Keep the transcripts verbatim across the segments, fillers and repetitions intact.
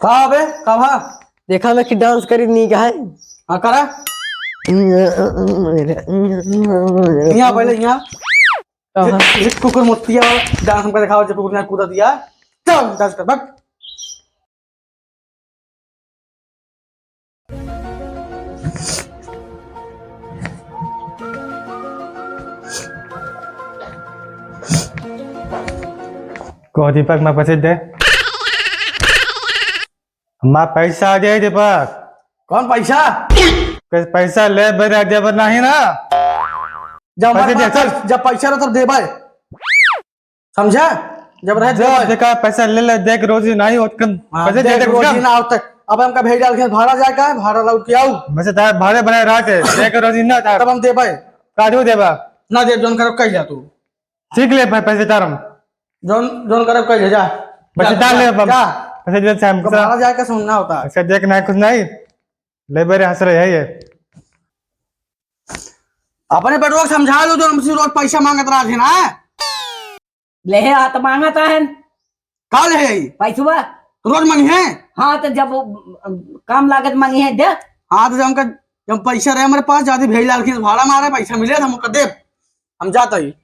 का बे? का भा? देखा मैं कि dance करी नी का है? हाँ, करा। यहाँ पहले यहाँ। कहाँ? एक कुकुर मुत्तिया वाला dance हमका दिखाओ, जो कुकुर ने कूदा दिया। चल, dance कर, भाग। कहो दीपक, मैं पैसे दे। मैं पैसा दे दीपक। कौन पैसा? पै-, पैसा ले बेरा देबर नहीं ना। जब हमारे पैसे दे, पास चल। जब पैसा रहा तब देबे। समझा? जब रहे जब देबे। देखा पैसा ले ले, देख रोजी नहीं होत कम। हाँ, पैसे दे देख दे रोजी कम। ना होत। अब हमका भेज डाल के भाड़ा जाए का है, भाड़ा लौट के आऊ। वैसे तार भाड़े बनाए रहा थे, देख रोजी ना तार। तब हम देबे। काजू देबा। ना दे, जौन करब कह जा तू। सीख ले पै-, पैसे तारम। जौन, जौन करब कह जा, जा। पैसे जा, तार ले जा, अपन। जा। पैसे दे साहब, तो भाड़ा जाए का समझना होता है। पैसे देख ना कुछ नहीं। ले बेरे हंस रहे है ये। अपने बेटवा के समझा लो, जो हमसे रोज पैसा मांगत रहा थे ना। ले है, आ तो मांगत है। का ले है? पैसवा। रोज मांगी है? हाँ, तो जब वो, अ, काम लागत मांगी है, दे। हाँ, तो जब हमका, जब पैसा रहे हमारे पास, जाती भेज लाल की भाड़ा मारे, पैसा मिले, हम ओकर देब। हम जात ही।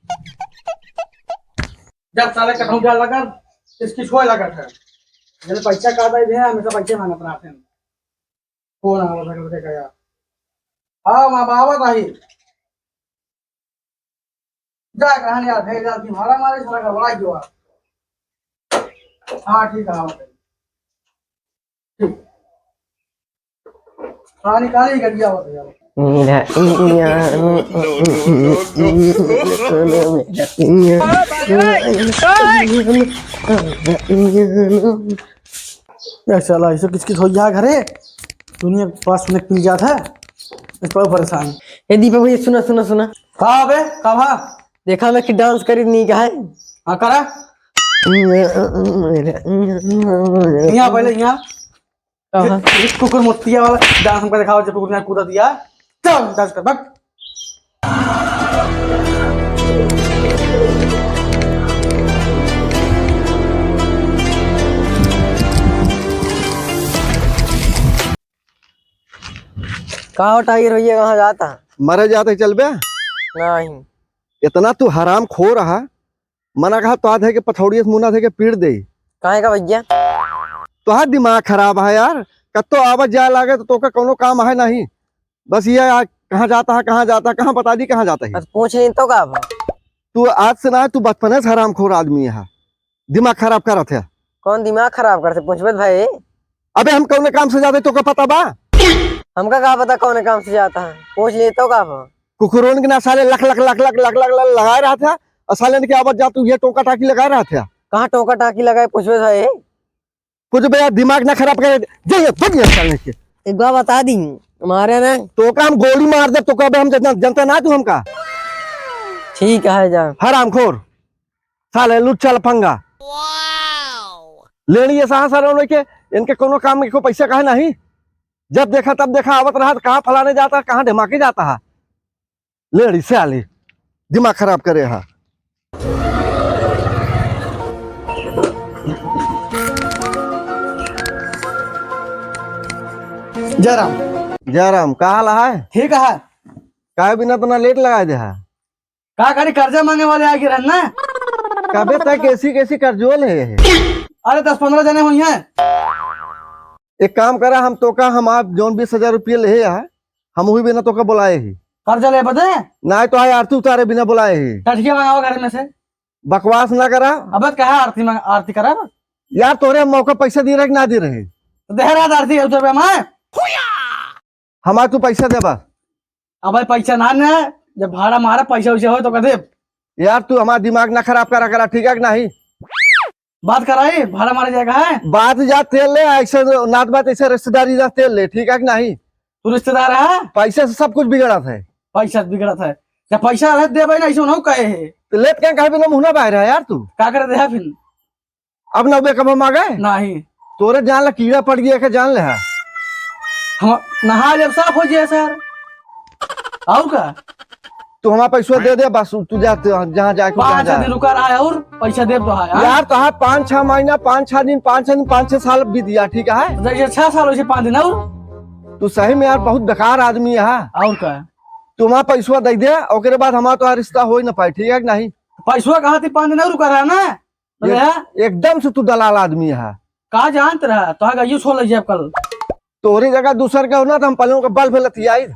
जब साले कटौंजा लगा, इसकी छोए लगा था। जब पैसा का दे दे, हमेशा पैसे मांगत रहा थे। कौन आवत है, कब से गया? हाँ, माँ बाबा ताही। जा, कहाँ नहीं आते, जा, तुम्हारा मारे सारा गड़बड़ा गया। हाँ, ठीक है, आवत है। ठीक। हाँ, निकाले ही गड़िया आवत है, आवत है। मेरा ए साला, ऐसे किचकिच होइ जा घरे। दुनिया के पास सुने के मिल जात है। इस पर परेशान। ए दीपक भैया, सुना, सुना, सुना। का बे? का भा? देखा मैं कि dance करी नी का है? हाँ, करा। यहाँ पहले यहाँ। कहाँ? एक, एक कुकुर मुत्तिया वाला dance हमका दिखाओ, जो कुकुर ने कूदा दिया। चल, dance कर, भाग। का हो टाइगर भैया, कहाँ जाता? मरे जाते चलबे? नहीं। इतना तू हरामखोर रहा, मना कहा तो हाथ है के पथौड़िया से मुना दे के पीट दे। काहे का भैया? तोहार दिमाग खराब है यार, कत्तो आवत जाए लागे तो तोका कौनो काम है नहीं। बस ये आ, कहाँ जाता है, कहाँ जाता है, कहाँ बता दी कहाँ जाता है। बस पूछ ली तो का भा? तू आज से ना, तू बचपने से हरामखोर आदमी है, दिमाग खराब करत है। कौन दिमाग खराब करत है, पूछबे भाई? अबे हम कौने काम से जाते तोका पता बा? हमका का पता कौने काम से जाता है, पूछ ली तो का भा? कुकुरों के ना साले लख लख लख लख लख लख लख लगाए रहा था, और साले ने क्या आवत जा तू ये टोका टाकी लगाए रहा था? कहाँ टोका टाकी लगाए, पूछबे भाई? कुछ बे यार दिमाग ना खराब करे, जाइए, भागिए साले के। एक बार बता दी, मारे ना। तोका हम गोली मार दे, तोका बे हम जनता, जनता ना तू हमका। ठीक है, जा। हरामखोर, साले लुच्चा लफंगा। लेनी ये साहस साले उन्हें के, इनके कोनो काम में को पैसा काहे नहीं? जब देखा तब देखा आवत रहा, तो कहाँ फलाने जाता है, कहाँ ढमाके जाता है। लेड़ी साली, दिमाग खराब करे हा। जयराम। जयराम, का हाल है? ठीक है। काहे बिना इतना लेट लगा दे हा? का करी, कर्जा मांगे वाले आ गिरन ना। कबे तक ऐसी कैसी कर्जोल है? अरे दस पन्द्रह जने हुई हैं। एक काम करा, हम तोका, हम आप जौन बीस हजार रुपये ले है, हम वही बिना तोका बुलाए ही। कर्जा ले बदे? ना तो आए आरती उतारे बिना बुलाए ही। टटकिया मंगाओ घर में से। बकवास ना करा। अब कहा आरती मंग-, आरती करा? यार तोरे हम मौका पैसा दे रहे कि ना दे रहे? तो दे रहा था आरती उतर पे मैं। हमार तू पैसा देबा। अब भाई पैसा ना ने, जब भाड़ा मारा पैसा वैसा हो तो कह दे। यार तू हमार दिमाग ना खराब करा करा, ठीक है कि नहीं? बात कराई, भाड़ा मारे जाएगा है? बात जा तेल ले, ऐसे नात बात ऐसे रिश्तेदारी जा तेल ले, ठीक है कि नहीं? तू रिश्तेदार है? पैसे से सब कुछ बिगड़त है। पैसा से बिगड़त है। जब पैसा रहे दे भाई ना, ऐसे ना कहे है। तो लेत क्या कहे बिना मुँह ना बाहर है यार तू? का करे दे है फिर? अब ना बे कब हम आ गए? नहीं। तोरे जान ला कीड़ा पड़ गया के जान ले है। हम नहा जब साफ हो जाए सर। आऊ का? तू हमारा पैसा दे दे, बस तू जा, तू जहाँ जाए, तू जहाँ पाँच जा। दिन रुका रहा है और पैसा दे तो है, हाँ? यार, तो है पाँच छह महीना, पाँच छह दिन, पाँच छह दिन, पाँच छह साल बीत गया, ठीक है? तो जैसे छह साल, वैसे पाँच दिन और। तू सही में यार बहुत बेकार आदमी है। और का? तू हमारा पैसा दे दे, ओकरे बाद हमारा तो रिश्ता हो ही ना पाए, ठीक है कि नहीं? पैसा कहाँ थी, पाँच दिन और रुका रहा ना? तो एक-, यार? एकदम से तू दलाल आदमी है। का जानत रहा? तो आगे यूं सो लग जाए कल। तोहरी जगह दूसर के हो ना, तो हम पहले ओकर बल पे लतियाई।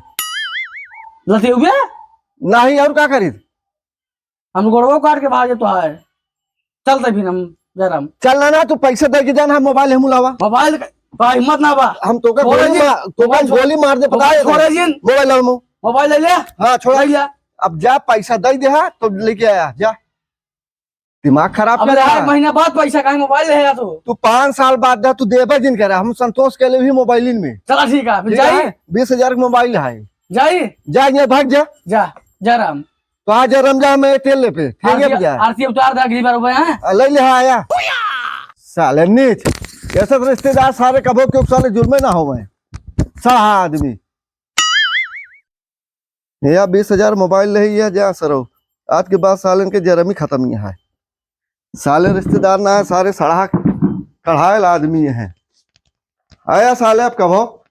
लतियउबे? नहीं, और का करी? हम गोड़वा काट के भागे तो है। चलते फिर हम, जयराम। चल ना, ना, तू पैसा दे के जाना, मोबाइल हम लावा। मोबाइल का, का हिम्मत ना बा। हम तोके छोड़े गोली जिन। मार, तोके मोबाइल छोड़। गोली मार दे, पता मोबाइल है? छोड़े जिन। मोबाइल लाओ मो। मोबाइल ले ले। हाँ, छोड़ा। ले लिया। अब जा, पैसा दे दे, हाँ, तो लेके आया, जा। दिमाग खराब अब कर रहा है। एक महीना बाद पैसा काहे मोबाइल ले आया तू? तू पाँच साल बाद जा, तू देबे जिन करे, हम संतोष के लिए भी मोबाइल में। चला ठीक है, फिर ठीक जाई? है? बीस हजार का मोबाइल है। जाई? जा, ये भाग जा। जा, जा राम। तो आ जा राम, जा, मैं तेल ले पे, ठीक है आरती, भैया? आरती उतार दे अगली बार, हैं? आ, ले ले, हाँ, आया। साले नीच, ऐसे तो रिश्तेदार सारे कबो क्यों साले जुर्मे ना होवे। सड़ा आदमी। या बीस हजार मोबाइल ले, या जा सरो। आज के बाद सालन के जरमी खत्म ही है। साले रिश्तेदार ना है, सारे सड़ा कढ़ायल आदमी हैं। आया साले, अब कबो